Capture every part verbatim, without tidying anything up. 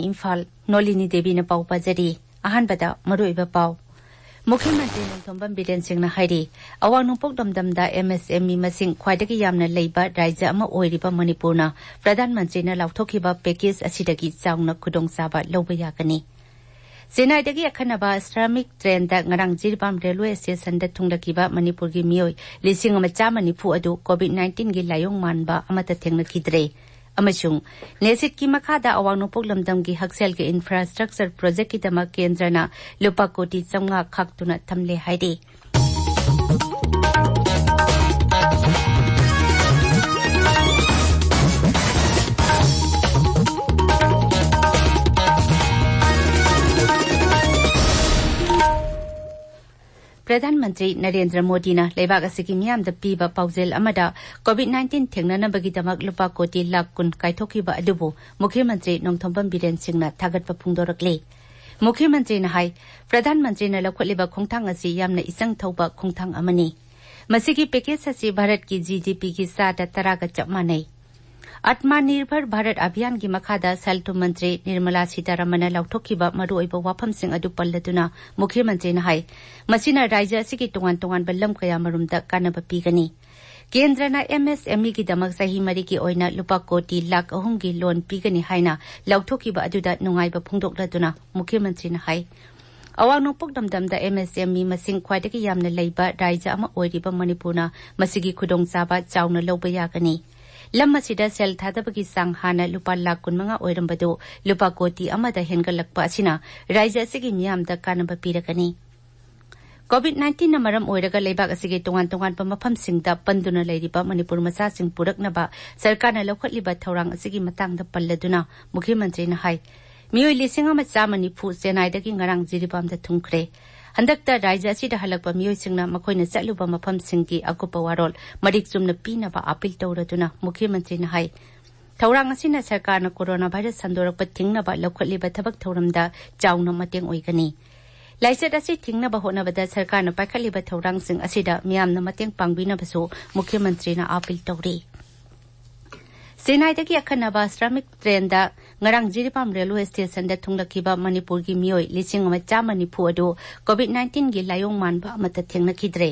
ꯏꯝꯐꯥꯜ, ꯅꯣꯂꯤꯅꯤ ꯗꯦꯕꯤꯅ ꯄꯥꯎ ꯄꯥꯖꯔꯤ꯫ ꯑꯍꯥꯟꯕꯗ ꯃꯔꯨꯑꯣꯏꯕ ꯄꯥꯎ꯫ ꯃꯨꯈ꯭ꯌ ꯃꯟꯇ꯭ꯔꯤ ꯅꯣꯡꯊꯣꯝꯕꯝ ꯕꯤꯔꯦꯟ ꯁꯤꯡꯅ ꯍꯥꯏꯔꯤ, ꯑꯋꯥꯡ ꯅꯣꯡꯄꯣꯛ ꯂꯝꯗꯝꯗ ꯑꯦꯝ ꯑꯦꯁ ꯑꯦꯝ ꯏ ꯃꯁꯤꯡ ꯈ꯭ꯋꯥꯏꯗꯒꯤ ꯌꯥꯝꯅ ꯂꯩꯕ ꯔꯥꯖ꯭ꯌ ꯑꯃ ꯑꯣꯏꯔꯤꯕ ꯃꯅꯤꯄꯨꯔꯅ ꯄ꯭ꯔꯙꯥꯟ ꯃꯟꯇ꯭ꯔꯤꯅ ꯂꯥꯎꯊꯣꯛꯈꯤꯕ ꯄꯦꯀꯦꯖ ꯑꯁꯤꯗꯒꯤ ꯆꯥꯎꯅ ꯈꯨꯗꯣꯡꯆꯥꯕ ꯂꯧꯕ ꯌꯥꯒꯅꯤ꯫ ꯆꯦꯟꯅꯥꯏꯗꯒꯤ ꯑꯈꯟꯅꯕ ꯁ꯭ꯔꯥꯃꯤꯛ ꯇ꯭ꯔꯦꯟꯗ ꯉꯔꯥꯡ ꯖꯤꯔꯤꯕꯥꯝ ꯔꯦꯜꯋꯦ ꯁ꯭ꯇꯦꯁꯟꯗ ꯊꯨꯡꯂꯈꯤꯕ ꯃꯅꯤꯄꯨꯔꯒꯤ ꯃꯤꯑꯣꯏ ꯂꯤꯁꯤꯡ ꯑꯃ ꯆꯥꯝꯃ ꯅꯤꯐꯨ ꯑꯗꯨ ꯀꯣꯚꯤꯗ ꯅꯥꯏꯟꯇꯤꯟꯒꯤ ꯂꯥꯏꯑꯣꯡ ꯃꯥꯟꯕ ꯑꯃꯠꯇ ꯊꯦꯡꯅꯈꯤꯗ꯭ꯔꯦ꯫ ꯑꯃꯁꯨꯡ ꯅꯦꯁꯤꯠꯀꯤ ꯃꯈꯥꯗ ꯑꯋꯥꯡ ꯅꯣꯡꯄꯣꯛ ꯂꯝꯗꯝꯒꯤ ꯍꯛꯁꯦꯜꯒꯤ ꯏꯟꯐ꯭ꯔꯥꯁ꯭ꯇ꯭ꯔꯛꯆꯔ ꯄ꯭ꯔꯣꯖꯦꯛꯀꯤꯗꯃꯛ ꯀꯦꯟꯗ꯭ꯔꯅ ꯂꯨꯄꯥ ꯀꯣꯇꯤ ꯆꯥꯝꯃꯉꯥ ꯈꯥꯛꯇꯨꯅ ꯊꯝꯂꯦ ꯍꯥꯏꯔꯤ꯫ ꯄ꯭ꯔꯙꯥꯟ ꯃꯟꯇ꯭ꯔꯤ ꯅꯔꯦꯟꯗ꯭ꯔ ꯃꯣꯗꯤꯅ ꯂꯩꯕꯥꯛ ꯑꯁꯤꯒꯤ ꯃꯤꯌꯥꯝꯗ ꯄꯤꯕ ꯄꯥꯎꯖꯦꯜ ꯑꯃꯗ ꯀꯣꯚꯤꯗ ꯅꯥꯏꯟꯇꯤꯟ ꯊꯦꯡꯅꯅꯕꯒꯤꯗꯃꯛ ꯂꯨꯄꯥ ꯀꯣꯇꯤ ꯂꯥꯈ ꯀꯨꯟ ꯀꯥꯏꯊꯣꯛꯈꯤꯕ ꯑꯗꯨꯕꯨ ꯃꯨꯈ꯭ꯌ ꯃꯟꯇ꯭ꯔꯤ ꯅꯣꯡꯊꯣꯝꯕꯝ ꯕꯤꯔꯦꯟ ꯁꯤꯡꯅ ꯊꯥꯒꯠꯄ ꯐꯣꯡꯗꯣꯔꯛꯂꯤ꯫ ꯃꯨꯈ꯭ꯌ ꯃꯟꯇ꯭ꯔꯤꯅ ꯍꯥꯏ, ꯄ꯭ꯔꯙꯥꯟ ꯃꯟꯇ꯭ꯔꯤꯅ ꯂꯧꯈꯠꯂꯤꯕ ꯈꯣꯡꯊꯥꯡ ꯑꯁꯤ ꯌꯥꯝꯅ ꯏꯆꯪ ꯊꯧꯕ ꯈꯣꯡꯊꯥꯡ ꯑꯃꯅꯤ꯫ ꯃꯁꯤꯒꯤ ꯄꯦꯀꯦꯖ ꯑꯁꯤ ꯚꯥꯔꯠꯀꯤ ꯖꯤ ꯗꯤ ꯄꯤꯒꯤ ꯆꯥꯗ ꯇꯔꯥꯒ ꯆꯞ ꯃꯥꯟꯅꯩ꯫ ꯑꯠꯃꯥ ꯅꯤꯔꯚꯔ ꯚꯥꯔꯠ ꯑꯚꯤꯌꯥꯟꯒꯤ ꯃꯈꯥꯗ ꯁꯦꯜ ꯊꯨꯝ ꯃꯟꯇ꯭ꯔꯤ ꯅꯤꯔꯃꯂꯥ ꯁꯤꯇꯥꯔꯥꯃꯟꯅ ꯂꯥꯎꯊꯣꯛꯈꯤꯕ ꯃꯔꯨꯑꯣꯏꯕ ꯋꯥꯐꯝꯁꯤꯡ ꯑꯗꯨ ꯄꯜꯂꯗꯨꯅ ꯃꯨꯈ꯭ꯌ ꯃꯟꯇ꯭ꯔꯤꯅ ꯍꯥꯏ, ꯃꯁꯤꯅ ꯔꯥꯖ꯭ꯌ ꯑꯁꯤꯒꯤ ꯇꯣꯉꯥꯟ ꯇꯣꯉꯥꯟꯕ ꯂꯝ ꯀꯌꯥꯃꯔꯨꯝꯗ ꯀꯥꯟꯅꯕ ꯄꯤꯒꯅꯤ꯫ ꯀꯦꯟꯗ꯭ꯔꯅ ꯑꯦꯝ ꯑꯦꯁ ꯑꯦꯝ ꯏꯒꯤꯗꯃꯛ ꯆꯍꯤ ꯃꯔꯤꯒꯤ ꯑꯣꯏꯅ ꯂꯨꯄꯥ ꯀꯣꯇꯤ ꯂꯥꯈ ꯑꯍꯨꯝꯒꯤ ꯂꯣꯟ ꯄꯤꯒꯅꯤ ꯍꯥꯏꯅ ꯂꯥꯎꯊꯣꯛꯈꯤꯕ ꯑꯗꯨꯗ ꯅꯨꯡꯉꯥꯏꯕ ꯐꯣꯡꯗꯣꯛꯂꯗꯨꯅ ꯃꯨꯈ꯭ꯌ ꯃꯟꯇ꯭ꯔꯤꯅ ꯍꯥꯏ, ꯑꯋꯥꯡ ꯅꯣꯡꯄꯣꯛ ꯂꯝꯗꯝꯗ ꯑꯦꯝ ꯑꯦꯁ ꯑꯦꯝ ꯏ ꯃꯁꯤꯡ ꯈ꯭ꯋꯥꯏꯗꯒꯤ ꯌꯥꯝꯅ ꯂꯩꯕ ꯔꯥꯖ꯭ꯌ ꯑꯃ ꯑꯣꯏꯔꯤꯕ ꯃꯅꯤꯄꯨꯔꯅ ꯃꯁꯤꯒꯤ ꯈꯨꯗꯣꯡꯆꯥꯕ ꯆꯥꯎꯅ ꯂꯧꯕ ꯌꯥꯒꯅꯤ꯫ ꯂꯝ ꯑꯁꯤꯗ ꯁꯦꯜ ꯊꯥꯗꯕꯒꯤ ꯆꯥꯡ ꯍꯥꯟꯅ ꯂꯨꯄꯥ ꯂꯥꯈ ꯀꯨꯟꯃꯉꯥ ꯑꯣꯏꯔꯝꯕꯗꯨ ꯂꯨꯄꯥ ꯀꯣꯇꯤ ꯑꯃꯗ ꯍꯦꯟꯒꯠꯂꯛꯄ ꯑꯁꯤꯅ ꯔꯥꯖ꯭ꯌ ꯑꯁꯤꯒꯤ ꯃꯤꯌꯥꯝꯗ ꯀꯥꯟꯅꯕ ꯄꯤꯔꯒꯅꯤ꯫ ꯀꯣꯚꯤꯗ ꯅꯥꯏꯟꯇꯤꯟꯅ ꯃꯔꯝ ꯑꯣꯏꯔꯒ ꯂꯩꯕꯥꯛ ꯑꯁꯤꯒꯤ ꯇꯣꯉꯥꯟ ꯇꯣꯉꯥꯟꯕ ꯃꯐꯝꯁꯤꯡꯗ ꯄꯟꯗꯨꯅ ꯂꯩꯔꯤꯕ ꯃꯅꯤꯄꯨꯔ ꯃꯆꯥꯁꯤꯡ ꯄꯨꯔꯛꯅꯕ ꯁꯔꯀꯥꯔꯅ ꯂꯧꯈꯠꯂꯤꯕ ꯊꯧꯔꯥꯡ ꯑꯁꯤꯒꯤ ꯃꯇꯥꯡꯗ ꯄꯜꯂꯗꯨꯅ ꯃꯨꯈ꯭ꯌ ꯃꯟꯇ꯭ꯔꯤꯅ ꯍꯥꯏ, ꯃꯤꯑꯣꯏ ꯂꯤꯁꯤꯡ ꯑꯃ ꯆꯥꯝꯃ ꯅꯤꯐꯨ ꯆꯦꯟꯅꯥꯏꯗꯒꯤ ꯉꯔꯥꯡ ꯖꯤꯔꯤꯕꯥꯝꯗ ꯊꯨꯡꯈ꯭ꯔꯦ꯫ ꯍꯟꯗꯛꯇ ꯔꯥꯖ꯭ꯌ ꯑꯁꯤꯗ ꯍꯜꯂꯛꯄ ꯃꯤꯑꯣꯏꯁꯤꯡꯅ ꯃꯈꯣꯏꯅ ꯆꯠꯂꯨꯕ ꯃꯐꯝꯁꯤꯡꯒꯤ ꯑꯀꯨꯞꯄ ꯋꯥꯔꯣꯜ ꯃꯔꯤꯛ ꯆꯨꯝꯅ ꯄꯤꯅꯕ ꯑꯥꯄꯤꯜ ꯇꯧꯔꯗꯨꯅ ꯃꯨꯈ꯭ꯌ ꯃꯟꯇ꯭ꯔꯤꯅ ꯍꯥꯏ, ꯊꯧꯔꯥꯡ ꯑꯁꯤꯅ ꯁꯔꯀꯥꯔꯅ ꯀꯣꯔꯣꯅꯥ ꯚꯥꯏꯔꯁ ꯁꯟꯗꯣꯔꯛꯄ ꯊꯤꯡꯅꯕ ꯂꯧꯈꯠꯂꯤꯕ ꯊꯕꯛ ꯊꯧꯔꯝꯗ ꯆꯥꯎꯅ ꯃꯇꯦꯡ ꯑꯣꯏꯒꯅꯤ꯫ ꯂꯥꯏꯆꯠ ꯑꯁꯤ ꯊꯤꯡꯅꯕ ꯍꯣꯠꯅꯕꯗ ꯁꯔꯀꯥꯔꯅ ꯄꯥꯏꯈꯠꯂꯤꯕ ꯊꯧꯔꯥꯡꯁꯤꯡ ꯑꯁꯤꯗ ꯃꯤꯌꯥꯝꯅ ꯃꯇꯦꯡ ꯄꯥꯡꯕꯤꯅꯕꯁꯨ ꯃꯨꯈ꯭ꯌ ꯃꯟꯇ꯭ꯔꯤꯅ ꯑꯥꯄꯤꯜ ꯇꯧꯔꯤ꯫ ꯆꯦꯟꯅꯥꯏꯗꯒꯤ ꯑꯈꯟꯅꯕ ꯁ꯭ꯔꯥꯃꯤꯛ ꯇ꯭ꯔꯦꯟꯗ ꯉꯔꯥꯡ ꯖꯤꯔꯤꯕꯥꯝ ꯔꯦꯜꯋꯦ ꯁ꯭ꯇꯦꯁꯟꯗ ꯊꯨꯡꯂꯛꯈꯤꯕ ꯃꯅꯤꯄꯨꯔꯒꯤ ꯃꯤꯑꯣꯏ ꯂꯤꯁꯤꯡ ꯑꯃ ꯆꯥꯝꯃ ꯅꯤꯐꯨ ꯑꯗꯨ ꯀꯣꯚꯤꯗ ꯅꯥꯏꯟꯇꯤꯟꯒꯤ ꯂꯥꯏꯑꯣꯡ ꯃꯥꯟꯕ ꯑꯃꯠꯇ ꯊꯦꯡꯅꯈꯤꯗ꯭ꯔꯦ꯫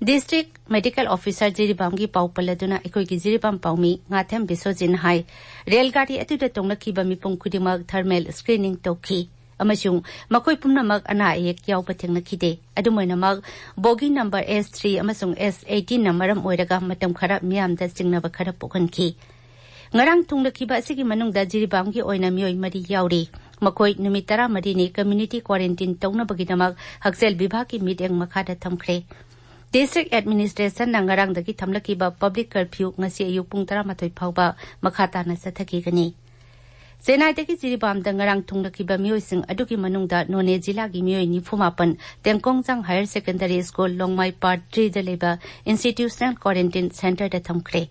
ꯗꯤꯁꯇ꯭ꯔꯤꯛ ꯃꯦꯗꯤꯀꯦꯜ ꯑꯣꯐꯤꯁꯥꯔ ꯖꯤꯔꯤꯕꯥꯝꯒꯤ ꯄꯥꯎ ꯄꯜꯂꯗꯨꯅ ꯑꯩꯈꯣꯏꯒꯤ ꯖꯤꯔꯤꯕꯥꯝ ꯄꯥꯎꯃꯤ ꯉꯥꯊꯦꯝ ꯕꯤꯁꯣꯖꯤꯟ ꯍꯥꯏ, ꯔꯦꯜ ꯒꯥꯔꯤ ꯑꯗꯨꯗ ꯇꯣꯡꯂꯛꯈꯤꯕ ꯃꯤꯄꯨꯝ ꯈꯨꯗꯤꯡꯃꯛ ꯊꯔꯃꯦꯜ ꯁ꯭ꯀ꯭ꯔꯤꯅꯤꯡ ꯇꯧꯈꯤ ꯑꯃꯁꯨꯡ ꯃꯈꯣꯏ ꯄꯨꯝꯅꯃꯛ ꯑꯅꯥ ꯑꯌꯦꯛ ꯌꯥꯎꯕ ꯊꯦꯡꯅꯈꯤꯗꯦ꯫ ꯑꯗꯨꯝ ꯑꯣꯏꯅꯃꯛ, ꯕꯣꯒꯤ ꯅꯝꯕꯔ ꯑꯦꯁ ꯊ꯭ꯔꯤ ꯑꯃꯁꯨꯡ ꯑꯦꯁ ꯑꯩꯠꯇꯤꯟꯅ ꯃꯔꯝ ꯑꯣꯏꯔꯒ ꯃꯇꯝ ꯈꯔ ꯃꯤꯌꯥꯝꯗ ꯆꯤꯡꯅꯕ ꯈꯔ ꯄꯣꯛꯍꯟꯈꯤ꯫ ꯉꯔꯥꯡ ꯊꯨꯡꯂꯈꯤꯕ ꯑꯁꯤꯒꯤ ꯃꯅꯨꯡꯗ ꯖꯤꯔꯤꯕꯥꯝꯒꯤ ꯑꯣꯏꯅ ꯃꯤꯑꯣꯏ ꯃꯔꯤ ꯌꯥꯎꯔꯤ꯫ ꯃꯈꯣꯏ ꯅꯨꯃꯤꯠ ꯇꯔꯥꯃꯔꯤꯅꯤ ꯀꯝꯃ꯭ꯌꯨꯅꯤꯇꯤ ꯀ꯭ꯋꯥꯔꯦꯟꯇꯤꯟ ꯇꯧꯅꯕꯒꯤꯗꯃꯛ ꯍꯛꯁꯦꯜ ꯕꯤꯚꯥꯒꯀꯤ ꯃꯤꯠꯌꯦꯡ ꯃꯈꯥꯗ ꯊꯝꯈ꯭ꯔꯦ꯫ ꯗꯤꯁꯇ꯭ꯔꯤꯛ ꯑꯦꯗꯃꯤꯅꯤꯁꯇ꯭ꯔꯦꯁꯟꯅ ꯉꯔꯥꯡꯗꯒꯤ ꯊꯝꯂꯛꯈꯤꯕ ꯄꯕ꯭ꯂꯤꯛ ꯀꯔꯐ꯭ꯌꯨ ꯉꯁꯤ ꯑꯌꯨꯛ ꯄꯨꯡ ꯇꯔꯥꯃꯥꯊꯣꯏ ꯐꯥꯎꯕ ꯃꯈꯥ ꯇꯥꯅ ꯆꯠꯊꯈꯤꯒꯅꯤ꯫ ꯆꯦꯟꯅꯥꯏꯗꯒꯤ ꯖꯤꯔꯤꯕꯥꯝꯗ ꯉꯔꯥꯡ ꯊꯨꯡꯂꯛꯈꯤꯕ ꯃꯤꯑꯣꯏꯁꯤꯡ ꯑꯗꯨꯒꯤ ꯃꯅꯨꯡꯗ ꯅꯣꯅꯦ ꯖꯤꯂꯥꯒꯤ ꯃꯤꯑꯣꯏ ꯅꯤꯐꯨ ꯃꯥꯄꯟ ꯇꯦꯡꯀꯣꯡꯖꯥꯡ ꯍꯥꯌꯔ ꯁꯦꯀꯦꯟꯗꯔꯤ ꯁ꯭ꯀꯨꯜ ꯂꯣꯡꯃꯥꯏ ꯄꯥꯔꯠ ꯊ꯭ꯔꯤꯗ ꯂꯩꯕ ꯏꯟꯁꯇꯤꯇ꯭ꯌꯨꯁꯅꯦꯜ ꯀ꯭ꯋꯥꯔꯦꯟꯇꯤꯟ ꯁꯦꯟꯇꯔꯗ ꯊꯝꯈ꯭ꯔꯦ꯫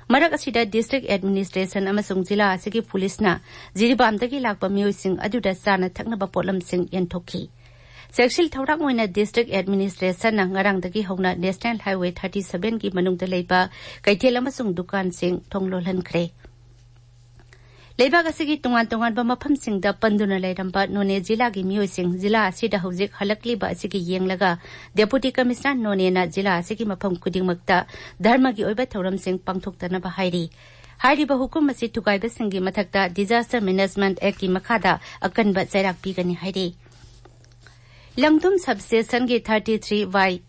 ꯃꯔꯛ ꯑꯁꯤꯗ, ꯗꯤꯁꯇ꯭ꯔꯤꯛ ꯑꯦꯗꯃꯤꯅꯤꯁꯇ꯭ꯔꯦꯁꯟ ꯑꯃꯁꯨꯡ ꯖꯤꯂꯥ ꯑꯁꯤꯒꯤ ꯄꯨꯂꯤꯁꯅ ꯖꯤꯔꯤꯕꯥꯝꯗꯒꯤ ꯂꯥꯛꯄ ꯃꯤꯑꯣꯏꯁꯤꯡ ꯑꯗꯨꯗ ꯆꯥꯅ ꯊꯛꯅꯕ ꯄꯣꯠꯂꯝꯁꯤꯡ ꯌꯦꯟꯊꯣꯛꯈꯤ꯫ ꯆꯦꯛꯁꯤꯜ ꯊꯧꯔꯥꯡ ꯑꯣꯏꯅ ꯗꯤꯁꯇ꯭ꯔꯤꯛ ꯑꯦꯗꯃꯤꯅꯤꯁꯇ꯭ꯔꯦꯁꯟꯅ ꯉꯔꯥꯡꯗꯒꯤ ꯍꯧꯅ ꯅꯦꯁꯅꯦꯜ ꯍꯥꯏꯋꯦ ꯊꯥꯔꯇꯤ ꯁꯚꯦꯟꯒꯤ ꯃꯅꯨꯡꯗ ꯂꯩꯕ ꯀꯩꯊꯦꯜ ꯑꯃꯁꯨꯡ ꯗꯨꯀꯥꯟꯁꯤꯡ ꯊꯣꯡ ꯂꯣꯜꯍꯟꯈ꯭ꯔꯦ꯫ ꯂꯩꯕꯥꯛ ꯑꯁꯤꯒꯤ ꯇꯣꯉꯥꯟ ꯇꯣꯉꯥꯟꯕ ꯃꯐꯝꯁꯤꯡꯗ ꯄꯟꯗꯨꯅ ꯂꯩꯔꯝꯕ ꯅꯣꯅꯦ ꯖꯤꯂꯥꯒꯤ ꯃꯤꯑꯣꯏꯁꯤꯡ ꯖꯤꯂꯥ ꯑꯁꯤꯗ ꯍꯧꯖꯤꯛ ꯍꯜꯂꯛꯂꯤꯕ ꯑꯁꯤꯒꯤ ꯌꯦꯡꯂꯒ, ꯗꯦꯄꯨꯇꯤ ꯀꯃꯤꯁꯅꯔ ꯅꯣꯅꯦꯅ ꯖꯤꯂꯥ ꯑꯁꯤꯒꯤ ꯃꯐꯝ ꯈꯨꯗꯤꯡꯃꯛꯇ ꯙꯔꯃꯒꯤ ꯑꯣꯏꯕ ꯊꯧꯔꯝꯁꯤꯡ ꯄꯥꯡꯊꯣꯛꯇꯅꯕ ꯍꯥꯏꯔꯤ꯫ ꯍꯥꯏꯔꯤꯕ ꯍꯨꯀꯨꯝ ꯑꯁꯤ ꯊꯨꯒꯥꯏꯕꯁꯤꯡꯒꯤ ꯃꯊꯛꯇ ꯗꯤꯖꯥꯁꯇꯔ ꯃꯦꯅꯦꯖꯃꯦꯟꯠ ꯑꯦꯛꯀꯤ ꯃꯈꯥꯗ ꯑꯀꯟꯕ ꯆꯩꯔꯥꯛ ꯄꯤꯒꯅꯤ ꯍꯥꯏꯔꯤ꯫ ꯂꯪꯗꯨꯝ ꯁꯕꯁ꯭ꯇꯦꯁꯟꯒꯤ ꯊꯥꯔꯇꯤ ꯊ꯭ꯔꯤ ꯋꯥꯏ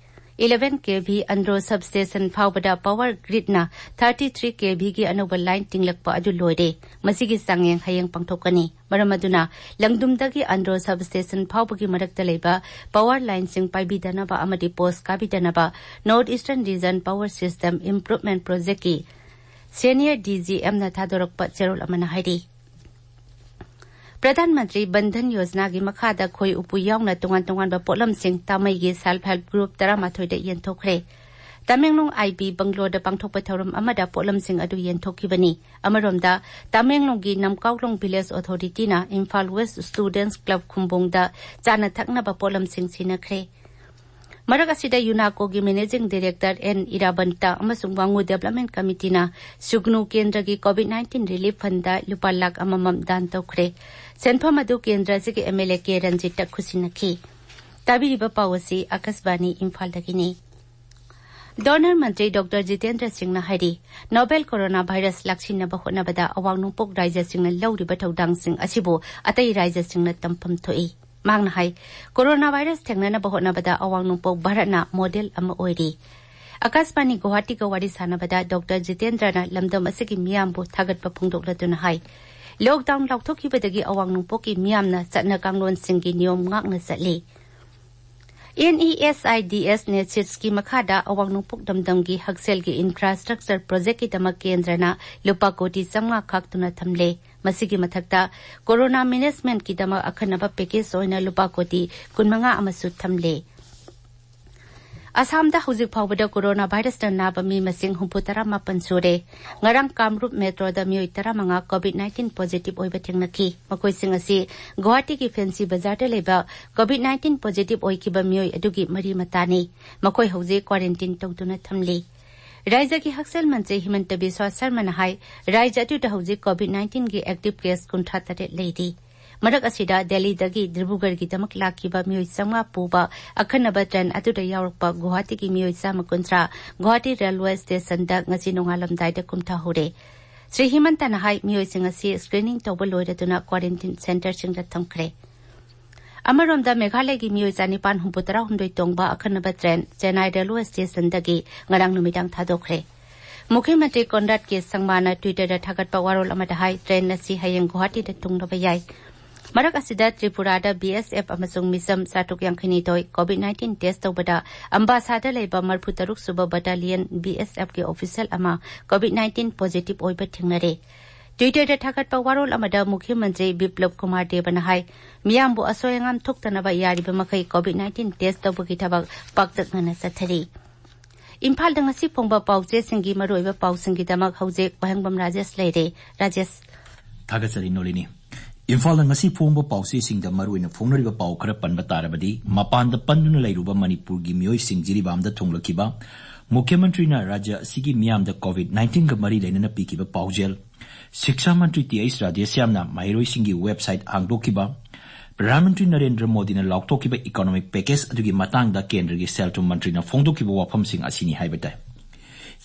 ꯏꯂꯦꯚꯦꯟ ꯀꯦ ꯚꯤ ꯑꯟꯗ꯭ꯔꯣ ꯁꯕꯁ꯭ꯇꯦꯁꯟ ꯐꯥꯎꯕꯗ ꯄꯥꯋꯔ ꯒ꯭ꯔꯤꯗꯅ ꯊꯥꯔꯇꯤ ꯊ꯭ꯔꯤ ꯀꯦ ꯚꯤꯒꯤ ꯑꯅꯧꯕ ꯂꯥꯏꯟ ꯇꯤꯡꯂꯛꯄ ꯑꯗꯨ ꯂꯣꯏꯔꯦ꯫ ꯃꯁꯤꯒꯤ ꯆꯥꯡꯌꯦꯡ ꯍꯌꯦꯡ ꯄꯥꯡꯊꯣꯛꯀꯅꯤ꯫ ꯃꯔꯝ ꯑꯗꯨꯅ, ꯂꯪꯗꯨꯝꯗꯒꯤ ꯑꯟꯗ꯭ꯔꯣ ꯁꯕꯁ꯭ꯇꯦꯁꯟ ꯐꯥꯎꯕꯒꯤ ꯃꯔꯛꯇ ꯂꯩꯕ ꯄꯥꯋꯔ ꯂꯥꯏꯟꯁꯤꯡ ꯄꯥꯏꯕꯤꯗꯅꯕ ꯑꯃꯗꯤ ꯄꯣꯁ ꯀꯥꯕꯤꯗꯅꯕ north eastern region power system improvement ꯄ꯭ꯔꯣꯖꯦꯛꯀꯤ ꯁꯦꯅꯤꯌꯔ ꯗꯤ ꯖꯤ ꯑꯦꯝꯅ ꯊꯥꯗꯣꯔꯛꯄ ꯆꯦꯔꯣꯜ ꯑꯃꯅ ꯍꯥꯏꯔꯤ꯫ ꯄ꯭ꯔꯙꯥꯟ ꯃꯟꯇ꯭ꯔꯤ ꯕꯟꯙꯟ ꯌꯣꯖꯅꯥꯒꯤ ꯃꯈꯥꯗ ꯈꯣꯏ ꯎꯄꯨ ꯌꯥꯎꯅ ꯇꯣꯉꯥꯟ ꯇꯣꯉꯥꯟꯕ ꯄꯣꯠꯂꯝꯁꯤꯡ ꯇꯥꯃꯩꯒꯤ ꯁꯦꯜꯐ ꯍꯦꯜꯞ ꯒ꯭ꯔꯨꯞ ꯇꯔꯥꯃꯥꯊꯣꯏꯗ ꯌꯦꯟꯊꯣꯛꯈ꯭ꯔꯦ꯫ ꯇꯃꯦꯡꯂꯣꯡ ꯑꯥꯏ ꯕꯤ ꯕꯪꯒ꯭ꯂꯣꯗ ꯄꯥꯡꯊꯣꯛꯄ ꯊꯧꯔꯝ ꯑꯃꯗ ꯄꯣꯠꯂꯝꯁꯤꯡ ꯑꯗꯨ ꯌꯦꯟꯊꯣꯛꯈꯤꯕꯅꯤ꯫ ꯑꯃꯔꯣꯝꯗ, ꯇꯃꯦꯡꯂꯣꯡꯒꯤ ꯅꯝꯀꯥꯎꯂꯣꯡ ꯚꯤꯂꯦꯖ ꯑꯣꯊꯣꯔꯤꯇꯤꯅ ꯏꯝꯐꯥꯜ ꯋꯦꯁ ꯁ꯭ꯇꯨꯗꯦꯟꯠꯁ ꯀ꯭ꯂꯕ ꯈꯨꯝꯕꯣꯡꯗ ꯆꯥꯅ ꯊꯛꯅꯕ ꯄꯣꯠꯂꯝꯁꯤꯡ ꯁꯤꯟꯅꯈ꯭ꯔꯦ꯫ ꯃꯔꯛ ꯑꯁꯤꯗ ꯌꯨꯅꯥꯀꯣꯒꯤ ꯃꯦꯅꯦꯖꯤꯡ ꯗꯥꯏꯔꯦꯛꯇꯔ ꯑꯦꯟ ꯏꯔꯥꯕꯟꯇ ꯑꯃꯁꯨꯡ ꯋꯥꯉꯨ ꯗꯦꯕꯂꯞꯃꯦꯟ ꯀꯃꯤꯇꯤꯅ ꯁꯨꯒꯅꯨ ꯀꯦꯟꯗ꯭ꯔꯒꯤ ꯀꯣꯚꯤꯗ ꯅꯥꯏꯟꯇꯤꯟ ꯔꯤꯂꯤꯐ ꯐꯟꯗ ꯂꯨꯄꯥ ꯂꯥꯈ ꯑꯃꯃꯝ ꯗꯥꯟ ꯇꯧꯈ꯭ꯔꯦ꯫ ꯁꯦꯟꯐꯝ ꯑꯗꯨ ꯀꯦꯟꯗ꯭ꯔ ꯑꯁꯤꯒꯤ ꯑꯦꯝ ꯑꯦꯜ ꯑꯦ ꯀꯦ ꯔꯟꯖꯤꯠꯇ ꯈꯨꯠꯁꯤꯟꯅꯈꯤ꯫ ꯇꯥꯕꯤꯔꯤꯕ ꯄꯥꯎ ꯑꯁꯤ ꯑꯥꯀꯥꯁꯕꯥꯅꯤ ꯏꯝꯐꯥꯜꯗꯒꯤꯅꯤ꯫ ꯗꯣꯅꯔ ꯃꯟꯇ꯭ꯔꯤ ꯗꯣꯛꯇꯔ ꯖꯤꯇꯦꯟꯗ꯭ꯔ ꯁꯤꯡꯅ ꯍꯥꯏꯔꯤ, ꯅꯣꯕꯦꯜ ꯀꯣꯔꯣꯅꯥ ꯚꯥꯏꯔꯁ ꯂꯥꯛꯁꯤꯟꯅꯕ ꯍꯣꯠꯅꯕꯗ ꯑꯋꯥꯡ ꯅꯣꯡꯄꯣꯛ ꯔꯥꯏꯖ꯭ꯌꯁꯤꯡꯅ ꯂꯧꯔꯤꯕ ꯊꯧꯗꯥꯡꯁꯤꯡ ꯑꯁꯤꯕꯨ ꯑꯇꯩ ꯔꯥꯏꯖ꯭ꯌꯁꯤꯡꯅ ꯇꯝꯐꯝ ꯊꯣꯛꯏ꯫ ꯃꯍꯥꯛꯅ ꯍꯥꯏ, ꯀꯣꯔꯣꯅꯥ ꯚꯥꯏꯔꯁ ꯊꯦꯡꯅꯅꯕ ꯍꯣꯠꯅꯕꯗ ꯑꯋꯥꯡ ꯅꯣꯡꯄꯣꯛ ꯚꯥꯔꯠꯅ ꯃꯣꯗꯦꯜ ꯑꯃ ꯑꯣꯏꯔꯤ꯫ ꯑꯥꯀꯥꯁꯕꯥꯅꯤ ꯒꯨꯋꯥꯍꯥꯇꯤꯒ ꯋꯥꯔꯤ ꯁꯥꯟꯅꯕꯗ ꯗꯣꯛꯇꯔ ꯖꯤꯇꯦꯟꯗ꯭ꯔꯅ ꯂꯝꯗꯝ ꯑꯁꯤꯒꯤ ꯃꯤꯌꯥꯝꯕꯨ ꯊꯥꯒꯠꯄ ꯐꯣꯡꯗꯣꯛꯂꯗꯨꯅ ꯍꯥꯏ, ꯂꯣꯛꯗꯥꯎꯟ ꯂꯥꯎꯊꯣꯛꯈꯤꯕꯗꯒꯤ ꯑꯋꯥꯡ ꯅꯣꯡꯄꯣꯛꯀꯤ ꯃꯤꯌꯥꯝꯅ ꯆꯠꯅ ꯀꯥꯡꯂꯣꯟꯁꯤꯡꯒꯤ ꯅꯤꯌꯣꯝ ꯉꯥꯛꯅ ꯆꯠꯂꯤ꯫ N E S I D S ꯅꯦꯁꯤꯠꯁꯀꯤ ꯃꯈꯥꯗ ꯑꯋꯥꯡ ꯅꯣꯡꯄꯣꯛ ꯗꯝꯗꯝꯒꯤ ꯍꯛꯁꯦꯜꯒꯤ ꯏꯟꯐ꯭ꯔꯥꯁ꯭ꯇ꯭ꯔꯛꯆꯔ ꯄ꯭ꯔꯣꯖꯦꯛꯀꯤꯗꯃꯛ ꯀꯦꯟꯗ꯭ꯔꯅ ꯂꯨꯄꯥ ꯀꯣꯇꯤ ꯆꯥꯃꯉꯥ ꯈꯥꯛꯇꯨꯅ ꯊꯝꯂꯦ꯫ ꯃꯁꯤꯒꯤ ꯃꯊꯛꯇ ꯀꯣꯔꯣꯅꯥ ꯃꯦꯅꯦꯖꯃꯦꯟꯠꯀꯤꯗꯃꯛ ꯑꯈꯟꯅꯕ ꯄꯦꯀꯦꯖ ꯑꯣꯏꯅ ꯂꯨꯄꯥ ꯀꯣꯇꯤ ꯀꯨꯟꯃꯉꯥ ꯑꯃꯁꯨ ꯊꯝꯂꯦ꯫ ꯑꯁꯥꯝꯗ ꯍꯧꯖꯤꯛ ꯐꯥꯎꯕꯗ ꯀꯣꯔꯣꯅꯥ ꯚꯥꯏꯔꯁꯅ ꯅꯥꯕ ꯃꯤ ꯃꯁꯤꯡ ꯍꯨꯝꯐꯨ ꯇꯔꯥ ꯃꯥꯄꯟ ꯁꯨꯔꯦ꯫ ꯉꯔꯥꯡ ꯀꯥꯝꯔꯨꯞ ꯃꯦꯇ꯭ꯔꯣꯗ ꯃꯤꯑꯣꯏ ꯇꯔꯥꯃꯉꯥ ꯀꯣꯚꯤꯗ ꯅꯥꯏꯟꯇꯤꯟ ꯄꯣꯖꯤꯇꯤꯚ ꯑꯣꯏꯕ ꯊꯦꯡꯅꯈꯤ꯫ ꯃꯈꯣꯏꯁꯤꯡ ꯑꯁꯤ ꯒꯨꯋꯥꯍꯥꯇꯤꯒꯤ ꯐꯦꯟꯁꯤ ꯕꯖꯥꯔꯗ ꯂꯩꯕ ꯀꯣꯚꯤꯗ ꯅꯥꯏꯟꯇꯤꯟ ꯄꯣꯖꯤꯇꯤꯚ ꯑꯣꯏꯈꯤꯕ ꯃꯤꯑꯣꯏ ꯑꯗꯨꯒꯤ ꯃꯔꯤ ꯃꯇꯥꯅꯤ꯫ ꯃꯈꯣꯏ ꯍꯧꯖꯤꯛ ꯀ꯭ꯋꯥꯔꯦꯟꯇꯤꯟ ꯇꯧꯗꯨꯅ ꯊꯝꯂꯤ꯫ ꯔꯥꯏꯖ꯭ꯌꯒꯤ ꯍꯛꯁꯦꯜ ꯃꯟꯇ꯭ꯔꯤ ꯍꯤꯃꯟꯇ ꯕꯤꯁ꯭ꯋꯥ ꯁꯔꯃꯅ ꯍꯥꯏ, ꯔꯥꯏꯖ꯭ꯌ ꯑꯗꯨꯗ ꯍꯧꯖꯤꯛ ꯀꯣꯚꯤꯗ ꯅꯥꯏꯟꯇꯤꯟꯒꯤ ꯑꯦꯛꯇꯤꯚ ꯀꯦꯁ ꯀꯨꯟꯊ꯭ꯔꯥ ꯇꯔꯦꯠ ꯂꯩꯔꯤ꯫ ꯃꯔꯛ ꯑꯁꯤꯗ ꯗꯦꯜꯂꯤꯗꯒꯤ ꯗꯤꯕ꯭ꯔꯨꯒꯔꯒꯤꯗꯃꯛ ꯂꯥꯛꯈꯤꯕ ꯃꯤꯑꯣꯏ ꯆꯥꯃꯉꯥ ꯄꯨꯕ ꯑꯈꯟꯅꯕ ꯇ꯭ꯔꯦꯟ ꯑꯗꯨꯗ ꯌꯥꯎꯔꯛꯄ ꯒꯨꯋꯥꯍꯥꯇꯤꯒꯤ ꯃꯤꯑꯣꯏ ꯆꯥꯝꯃ ꯀꯨꯟꯊ꯭ꯔꯥ ꯒꯨꯋꯥꯍꯥꯇꯤ ꯔꯦꯜꯋꯦ ꯁ꯭ꯇꯦꯁꯟꯗ ꯉꯁꯤ ꯅꯣꯡꯉꯥꯜꯂꯝꯗꯥꯏꯗ ꯀꯨꯝꯊꯍꯧꯔꯦ꯫ ꯁ꯭ꯔꯤ ꯍꯤꯃꯟꯇꯅ ꯍꯥꯏ, ꯃꯤꯑꯣꯏꯁꯤꯡ ꯑꯁꯤ ꯁ꯭ꯀ꯭ꯔꯤꯅꯤꯡ ꯇꯧꯕ ꯂꯣꯏꯔꯗꯨꯅ ꯀ꯭ꯋꯥꯔꯦꯟꯇꯤꯟ ꯁꯦꯟꯇꯔꯁꯤꯡꯗ ꯊꯝꯈ꯭ꯔꯦ꯫ ꯑꯃꯔꯣꯝꯗ, ꯃꯦꯘꯥꯂꯌꯒꯤ ꯃꯤꯑꯣꯏ ꯆꯥꯅꯤꯄꯥꯟ ꯍꯨꯝꯐꯨ ꯇꯔꯥꯍꯨꯝꯗꯣꯏ ꯇꯣꯡꯕ ꯑꯈꯟꯅꯕ ꯇ꯭ꯔꯦꯟ ꯆꯦꯟꯅꯥꯏ ꯔꯦꯜꯋꯦ ꯁ꯭ꯇꯦꯁꯟꯗꯒꯤ ꯉꯔꯥꯡ ꯅꯨꯃꯤꯗꯥꯡ ꯊꯥꯗꯣꯛꯈ꯭ꯔꯦ꯫ ꯃꯨꯈ꯭ꯌ ꯃꯟꯇ꯭ꯔꯤ ꯀꯣꯟꯔꯥꯗ ꯀꯦ ꯁꯪꯃꯥꯅ ꯇ꯭ꯋꯤꯇꯔꯗ ꯊꯥꯒꯠꯄ ꯋꯥꯔꯣꯜ ꯑꯃꯗ ꯍꯥꯏ, ꯇ꯭ꯔꯦꯟ ꯑꯁꯤ ꯍꯌꯦꯡ ꯒꯨꯋꯥꯍꯥꯇꯤꯗ ꯊꯨꯡꯂꯕ ꯌꯥꯏ꯫ ꯃꯔꯛ ꯑꯁꯤꯗ, ꯇ꯭ꯔꯤꯄꯨꯔꯥꯗ ꯕꯤ ꯑꯦꯁ ꯑꯦꯐ ꯑꯃꯁꯨꯡ ꯃꯤꯆꯝ ꯆꯥꯇ꯭ꯔꯨꯛ ꯌꯥꯡꯈꯩꯅꯤꯊꯣꯏ ꯀꯣꯚꯤꯗ ꯅꯥꯏꯟꯇꯤꯟ ꯇꯦꯁ ꯇꯧꯕꯗ ꯑꯝꯕꯥꯁꯥꯗ ꯂꯩꯕ ꯃꯔꯤꯐꯨ ꯇꯔꯨꯛ ꯁꯨꯕ ꯕꯠꯇꯥꯂꯤꯌꯟ ꯕꯤ ꯑꯦꯁ ꯑꯦꯐꯀꯤ ꯑꯣꯐꯤꯁꯤꯌꯦꯜ ꯑꯃ ꯀꯣꯚꯤꯗ ꯅꯥꯏꯟꯇꯤꯟ ꯄꯣꯖꯤꯇꯤꯚ ꯑꯣꯏꯕ ꯊꯦꯡꯅꯔꯦ꯫ ꯇ꯭ꯋꯤꯇꯔꯗ ꯊꯥꯒꯠꯄ ꯋꯥꯔꯣꯜ ꯑꯃꯗ ꯃꯨꯈ꯭ꯌ ꯃꯟꯇ꯭ꯔꯤ ꯕꯤꯄ꯭ꯂꯕ ꯀꯨꯃꯥꯔ ꯗꯦꯕꯅ ꯍꯥꯏ, ꯃꯤꯌꯥꯝꯕꯨ ꯑꯁꯣꯏ ꯑꯉꯥꯝ ꯊꯣꯛꯇꯅꯕ ꯌꯥꯔꯤꯕ ꯃꯈꯩ ꯀꯣꯚꯤꯗ ꯅꯥꯏꯟꯇꯤꯟ ꯇꯦꯁ ꯇꯧꯕꯒꯤ ꯊꯕꯛ ꯄꯥꯛꯇꯛꯅꯅ ꯆꯠꯊꯔꯤ꯫ ꯏꯝꯐꯥꯜꯗ ꯉꯁꯤ ꯐꯣꯡꯕ ꯄꯥꯎꯆꯦꯁꯤꯡꯒꯤ ꯃꯔꯨꯑꯣꯏꯕ ꯄꯥꯎꯁꯤꯡꯒꯤꯗꯃꯛ ꯍꯧꯖꯤꯛ ꯋꯥꯍꯦꯡꯕꯝ ꯔꯥꯖꯦꯁ ꯂꯩꯔꯦ꯫ ꯔꯥꯖꯦꯁ꯫ ꯊꯥꯒꯠꯆꯔꯤ, ꯅꯣꯂꯤꯅꯤ꯫ ꯏꯝꯐꯥꯜꯗ ꯉꯁꯤ ꯐꯣꯡꯕ ꯄꯥꯎꯆꯦꯁꯤꯡꯗ ꯃꯔꯨꯑꯣꯏꯅ ꯐꯣꯡꯅꯔꯤꯕ ꯄꯥꯎ ꯈꯔ ꯄꯟꯕ ꯇꯥꯔꯕꯗꯤ, ꯃꯄꯥꯟꯗ ꯄꯟꯗꯨꯅ ꯂꯩꯔꯨꯕ ꯃꯅꯤꯄꯨꯔꯒꯤ ꯃꯤꯑꯣꯏꯁꯤꯡ ꯖꯤꯔꯤꯕꯥꯝꯗ ꯊꯨꯡꯂꯈꯤꯕ, ꯃꯨꯈ꯭ꯌ ꯃꯟꯇ꯭ꯔꯤꯅ ꯔꯥꯖ꯭ꯌ ꯑꯁꯤꯒꯤ ꯃꯤꯌꯥꯝꯗ ꯀꯣꯚꯤꯗ ꯅꯥꯏꯟꯇꯤꯟꯒ ꯃꯔꯤ ꯂꯩꯅꯅ ꯄꯤꯈꯤꯕ ꯄꯥꯎꯖꯦꯜ, ꯁꯤꯛꯁꯥ ꯃꯟꯇ꯭ꯔꯤ ꯇꯤ ꯑꯩꯆ ꯔꯥꯙꯦꯁ꯭ꯌꯥꯝꯅ ꯃꯍꯩꯔꯣꯏꯁꯤꯡꯒꯤ ꯋꯦꯕꯁꯥꯏꯠ ꯍꯥꯡꯗꯣꯛꯈꯤꯕ, ꯄ꯭ꯔꯙꯥꯟ ꯃꯟꯇ꯭ꯔꯤ ꯅꯔꯦꯟꯗ꯭ꯔ ꯃꯣꯗꯤꯅ ꯂꯥꯎꯊꯣꯛꯈꯤꯕ ꯏꯀꯣꯅꯣꯃꯤꯛ ꯄꯦꯀꯦꯖ ꯑꯗꯨꯒꯤ ꯃꯇꯥꯡꯗ ꯀꯦꯟꯗ꯭ꯔꯒꯤ ꯁꯦꯜ ꯊꯨꯝ ꯃꯟꯇ꯭ꯔꯤꯅ ꯐꯣꯡꯗꯣꯛꯈꯤꯕ ꯋꯥꯐꯝꯁꯤꯡ ꯑꯁꯤꯅꯤ ꯍꯥꯏꯕ ꯇꯥꯏ꯫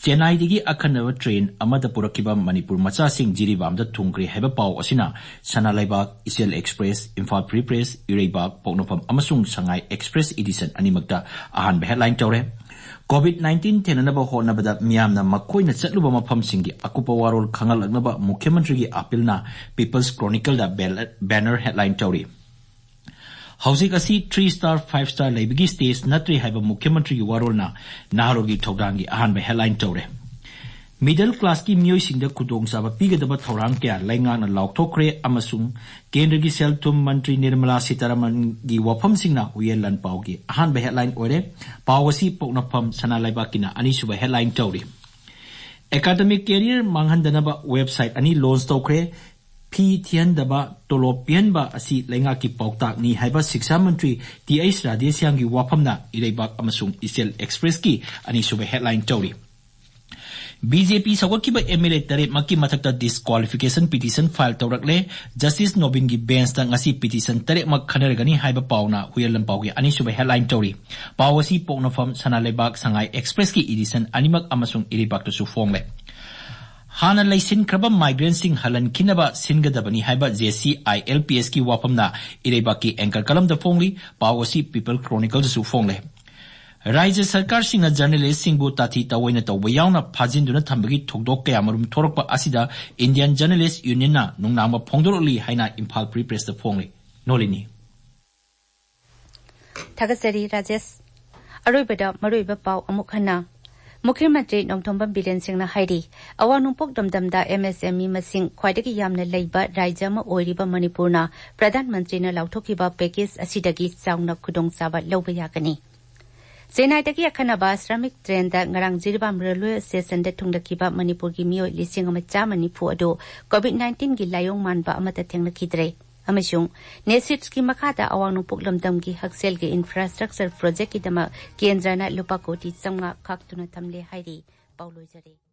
ꯆꯦꯟꯅꯥꯏꯗꯒꯤ ꯑꯈꯟꯅꯕ ꯇ꯭ꯔꯦꯟ ꯑꯃꯗ ꯄꯨꯔꯛꯈꯤꯕ ꯃꯅꯤꯄꯨꯔ ꯃꯆꯥꯁꯤꯡ ꯖꯤꯔꯤꯕꯥꯝꯗ ꯊꯨꯡꯈ꯭ꯔꯦ ꯍꯥꯏꯕ ꯄꯥꯎ ꯑꯁꯤꯅ ꯁꯅꯥ ꯂꯩꯕꯥꯛ, ꯏꯆꯦꯜ ꯑꯦꯛꯁꯄ꯭ꯔꯦꯁ, ꯏꯝꯐꯥꯜ ꯐ꯭ꯔꯤ ꯄ꯭ꯔꯦꯁ, ꯏꯔꯩꯕꯥꯛ, ꯄꯣꯛꯅꯐꯝ ꯑꯃꯁꯨꯡ ꯁꯉꯥꯏ ꯑꯦꯛꯁꯄ꯭ꯔꯦꯁ ꯏꯗꯤꯁꯟ ꯑꯅꯤꯃꯛꯇ ꯑꯍꯥꯟꯕ ꯍꯦꯗꯂꯥꯏꯟ ꯇꯧꯔꯦ꯫ ꯀꯣꯚꯤꯗ ꯅꯥꯏꯟꯇꯤꯟ ꯊꯦꯡꯅꯅꯕ ꯍꯣꯠꯅꯕꯗ ꯃꯤꯌꯥꯝꯅ ꯃꯈꯣꯏꯅ ꯆꯠꯂꯨꯕ ꯃꯐꯝꯁꯤꯡꯒꯤ ꯑꯀꯨꯞꯄ ꯋꯥꯔꯣꯜ ꯈꯪꯍꯜꯂꯛꯅꯕ ꯃꯨꯈ꯭ꯌ ꯃꯟꯇ꯭ꯔꯤꯒꯤ ꯑꯥꯄꯤꯜꯅ ꯄꯤꯄꯜꯁ ꯀ꯭ꯔꯣꯅꯤꯀꯜꯗ ꯕꯦꯜ-, ꯕꯦꯅꯔ ꯍꯦꯗꯂꯥꯏꯟ ꯇꯧꯔꯤ꯫ ꯍꯧꯖꯤꯛ ꯑꯁꯤ ꯊ꯭ꯔꯤ ꯁ꯭ꯇꯥꯔ, ꯐꯥꯏꯚ ꯁ꯭ꯇꯥꯔ ꯂꯩꯕꯒꯤ ꯁ꯭ꯇꯦꯖ ꯅꯠꯇ꯭ꯔꯦ ꯍꯥꯏꯕ ꯃꯨꯈ꯭ꯌ ꯃꯟꯇ꯭ꯔꯤꯒꯤ ꯋꯥꯔꯣꯜꯅ ꯅꯍꯥꯔꯣꯜꯒꯤ ꯊꯧꯗꯥꯡꯒꯤ ꯑꯍꯥꯟꯕ ꯍꯦꯗꯂꯥꯏꯟ ꯇꯧꯔꯦ꯫ ꯃꯤꯗꯜ ꯀ꯭ꯂꯥꯁꯀꯤ ꯃꯤꯑꯣꯏꯁꯤꯡꯗ ꯈꯨꯗꯣꯡꯆꯥꯕ ꯄꯤꯒꯗꯕ ꯊꯧꯔꯥꯡ ꯀꯌꯥ ꯂꯩꯉꯥꯛꯅ ꯂꯥꯎꯊꯣꯛꯈ꯭ꯔꯦ ꯑꯃꯁꯨꯡ ꯀꯦꯟꯗ꯭ꯔꯒꯤ ꯁꯦꯜ ꯊꯨꯝ ꯃꯟꯇ꯭ꯔꯤ ꯅꯤꯔꯃꯂꯥ ꯁꯤꯇꯥꯔꯥꯃꯟꯒꯤ ꯋꯥꯐꯝꯁꯤꯡꯅ ꯍꯨꯌꯦꯟ ꯂꯥꯟꯄꯥꯎꯒꯤ ꯑꯍꯥꯟꯕ ꯍꯦꯗꯂꯥꯏꯟ ꯑꯣꯏꯔꯦ꯫ ꯄꯥꯎ ꯑꯁꯤ ꯄꯣꯛꯅꯐꯝ ꯁꯅꯥ ꯂꯩꯕꯥꯛꯀꯤꯅ ꯑꯅꯤꯁꯨꯕ ꯍꯦꯗꯂꯥꯏꯟ ꯇꯧꯔꯤ꯫ ꯑꯦꯀꯥꯗꯃꯤꯛ ꯀꯦꯔꯤꯌꯔ ꯃꯥꯡꯍꯟꯗꯅꯕ ꯋꯦꯕꯁꯥꯏꯠ ꯑꯅꯤ ꯂꯣꯟꯆ ꯇꯧꯈ꯭ꯔꯦ꯫ ꯐꯤ ꯊꯤꯍꯟꯗꯕ, ꯇꯣꯂꯣꯞ ꯄꯤꯍꯟꯕ ꯑꯁꯤ ꯂꯩꯉꯥꯛꯀꯤ ꯄꯥꯎꯇꯥꯛꯅꯤ ꯍꯥꯏꯕ ꯁꯤꯛꯁꯥ ꯃꯟꯇ꯭ꯔꯤ ꯇꯤ ꯑꯩꯆ ꯔꯥꯙꯦꯁ꯭ꯌꯥꯝꯒꯤ ꯋꯥꯐꯝꯅ ꯏꯔꯩꯕꯥꯛ ꯑꯃꯁꯨꯡ ꯏꯆꯦꯜ ꯑꯦꯛꯁꯄ꯭ꯔꯦꯁꯀꯤ ꯑꯅꯤꯁꯨꯕ ꯍꯦꯗꯂꯥꯏꯟ ꯇꯧꯔꯤ꯫ ꯕꯤ ꯖꯦ ꯄꯤ ꯁꯧꯒꯠꯈꯤꯕ ꯑꯦꯝ ꯑꯦꯜ ꯑꯦ ꯇꯔꯦꯠꯃꯛꯀꯤ ꯃꯊꯛꯇ ꯗꯤꯁꯀ꯭ꯋꯥꯂꯤꯐꯤꯀꯦꯁꯟ ꯄꯤꯇꯤꯁꯟ ꯐꯥꯏꯜ ꯇꯧꯔꯛꯂꯦ꯫ ꯖꯁꯇꯤꯁ ꯅꯣꯕꯤꯟꯒꯤ ꯕꯦꯟꯁꯇ ꯉꯁꯤ ꯄꯤꯇꯤꯁꯟ ꯇꯔꯦꯠꯃꯛ ꯈꯟꯅꯔꯒꯅꯤ ꯍꯥꯏꯕ ꯄꯥꯎꯅ ꯍꯨꯌꯦꯟ ꯂꯥꯟꯄꯥꯎꯒꯤ ꯑꯅꯤꯁꯨꯕ ꯍꯦꯗꯂꯥꯏꯟ ꯇꯧꯔꯤ꯫ ꯄꯥꯎ ꯑꯁꯤ ꯄꯣꯛꯅꯐꯝ ꯁꯅꯥ ꯂꯩꯕꯥꯛ, ꯁꯉꯥꯏ ꯑꯦꯛꯁꯄ꯭ꯔꯦꯁꯀꯤ ꯏꯗꯤꯁꯟ ꯑꯅꯤꯃꯛ ꯑꯃꯁꯨꯡ ꯏꯔꯩꯕꯥꯛꯇꯁꯨ ꯐꯣꯡꯂꯦ꯫ ꯍꯥꯟꯅ ꯂꯩꯁꯤꯟꯈ꯭ꯔꯕ ꯃꯥꯏꯒ꯭ꯔꯦꯟꯁꯤꯡ ꯍꯜꯍꯟꯈꯤꯅꯕ ꯁꯤꯟꯒꯗꯕꯅꯤ ꯍꯥꯏꯕ J C I L P ꯑꯦꯁꯀꯤ ꯋꯥꯐꯝꯅ ꯏꯔꯩꯕꯥꯛꯀꯤ anchor ꯀꯂꯝꯗ ꯐꯣꯡꯂꯤ꯫ ꯄꯥꯎ ꯑꯁꯤ ꯄꯤꯄꯜ ꯀ꯭ꯔꯣꯅꯤꯀꯜꯗꯁꯨ ꯐꯣꯡꯂꯦ꯫ ꯔꯥꯖ꯭ꯌ ꯁꯔꯀꯥꯔꯁꯤꯡꯅ ꯖꯔꯅꯦꯂꯤꯁꯁꯤꯡꯕꯨ ꯇꯥꯊꯤ ꯇꯥꯑꯣꯏꯅ ꯇꯧꯕ ꯌꯥꯎꯅ ꯐꯥꯖꯤꯟꯗꯨꯅ ꯊꯝꯕꯒꯤ ꯊꯧꯗꯣꯛ ꯀꯌꯥꯃꯔꯨꯝ ꯊꯣꯔꯛꯄ ꯑꯁꯤꯗ ꯏꯟꯗꯤꯌꯟ ꯖꯔꯅꯦꯂꯤꯁ ꯌꯨꯅꯤꯌꯟꯅ ꯅꯨꯡꯅꯥꯡꯕ ꯐꯣꯡꯗꯣꯔꯛꯂꯤ ꯍꯥꯏꯅ ꯏꯝꯐꯥꯜ ꯐ꯭ꯔꯤ ꯄ꯭ꯔꯦꯁꯇ ꯐꯣꯡꯂꯤ꯫ ꯅꯣꯂꯤꯅꯤ꯫ ꯊꯥꯒꯠꯆꯔꯤ ꯔꯥꯖꯦꯁ꯫ ꯑꯔꯣꯏꯕꯗ ꯃꯔꯨꯑꯣꯏꯕ ꯄꯥꯎ ꯑꯃꯨꯛ ꯍꯟꯅ꯫ ꯃꯨꯈ꯭ꯌ ꯃꯟꯇ꯭ꯔꯤ ꯅꯣꯡꯊꯣꯝꯕꯝ ꯕꯤꯔꯦꯟ ꯁꯤꯡꯅ ꯍꯥꯏꯔꯤ, ꯑꯋꯥꯡ ꯅꯣꯡꯄꯣꯛ ꯂꯝꯗꯝꯗ ꯑꯦꯝ ꯑꯦꯁ ꯑꯦꯝ ꯏ ꯃꯁꯤꯡ ꯈ꯭ꯋꯥꯏꯗꯒꯤ ꯌꯥꯝꯅ ꯂꯩꯕ ꯔꯥꯖ꯭ꯌ ꯑꯃ ꯑꯣꯏꯔꯤꯕ ꯃꯅꯤꯄꯨꯔꯅ ꯄ꯭ꯔꯙꯥꯟ ꯃꯟꯇ꯭ꯔꯤꯅ ꯂꯥꯎꯊꯣꯛꯈꯤꯕ ꯄꯦꯀꯦꯖ ꯑꯁꯤꯗꯒꯤ ꯆꯥꯎꯅ ꯈꯨꯗꯣꯡꯆꯥꯕ ꯂꯧꯕ ꯌꯥꯒꯅꯤ꯫ ꯆꯦꯟꯅꯥꯏꯗꯒꯤ ꯑꯈꯟꯅꯕ ꯁ꯭ꯔꯃꯤꯛ ꯇ꯭ꯔꯦꯟꯗ ꯉꯔꯥꯡ ꯖꯤꯔꯤꯕꯥꯝ ꯔꯦꯜꯋꯦ ꯁ꯭ꯇꯦꯁꯟꯗ ꯊꯨꯡꯂꯈꯤꯕ ꯃꯅꯤꯄꯨꯔꯒꯤ ꯃꯤꯑꯣꯏ ꯂꯤꯁꯤꯡ ꯑꯃ ꯆꯥꯝꯃ ꯅꯤꯐꯨ ꯑꯗꯨ ꯀꯣꯚꯤꯗ ꯅꯥꯏꯟꯇꯤꯟꯒꯤ ꯂꯥꯏꯑꯣꯡ ꯃꯥꯟꯕ ꯑꯃꯠꯇ ꯊꯦꯡꯅꯈꯤꯗ꯭ꯔꯦ ꯑꯃꯁꯨꯡ ꯅꯦꯁꯤꯠꯁꯀꯤ ꯃꯈꯥꯗ ꯑꯋꯥꯡ ꯅꯣꯡꯄꯣꯛ ꯂꯝꯗꯝꯒꯤ ꯍꯛꯁꯦꯜꯒꯤ ꯏꯟꯐ꯭ꯔꯥꯁ꯭ꯇ꯭ꯔꯛꯆꯔ ꯄ꯭ꯔꯣꯖꯦꯛꯀꯤꯗꯃꯛ ꯀꯦꯟꯗ꯭ꯔꯅ ꯂꯨꯄꯥ ꯀꯣꯇꯤ ꯆꯥꯝꯃꯉꯥ ꯈꯥꯛꯇꯨꯅ ꯊꯝꯂꯦ ꯍꯥꯏꯔꯤ꯫ ꯄꯥꯎ ꯂꯣꯏꯖꯔꯦ꯫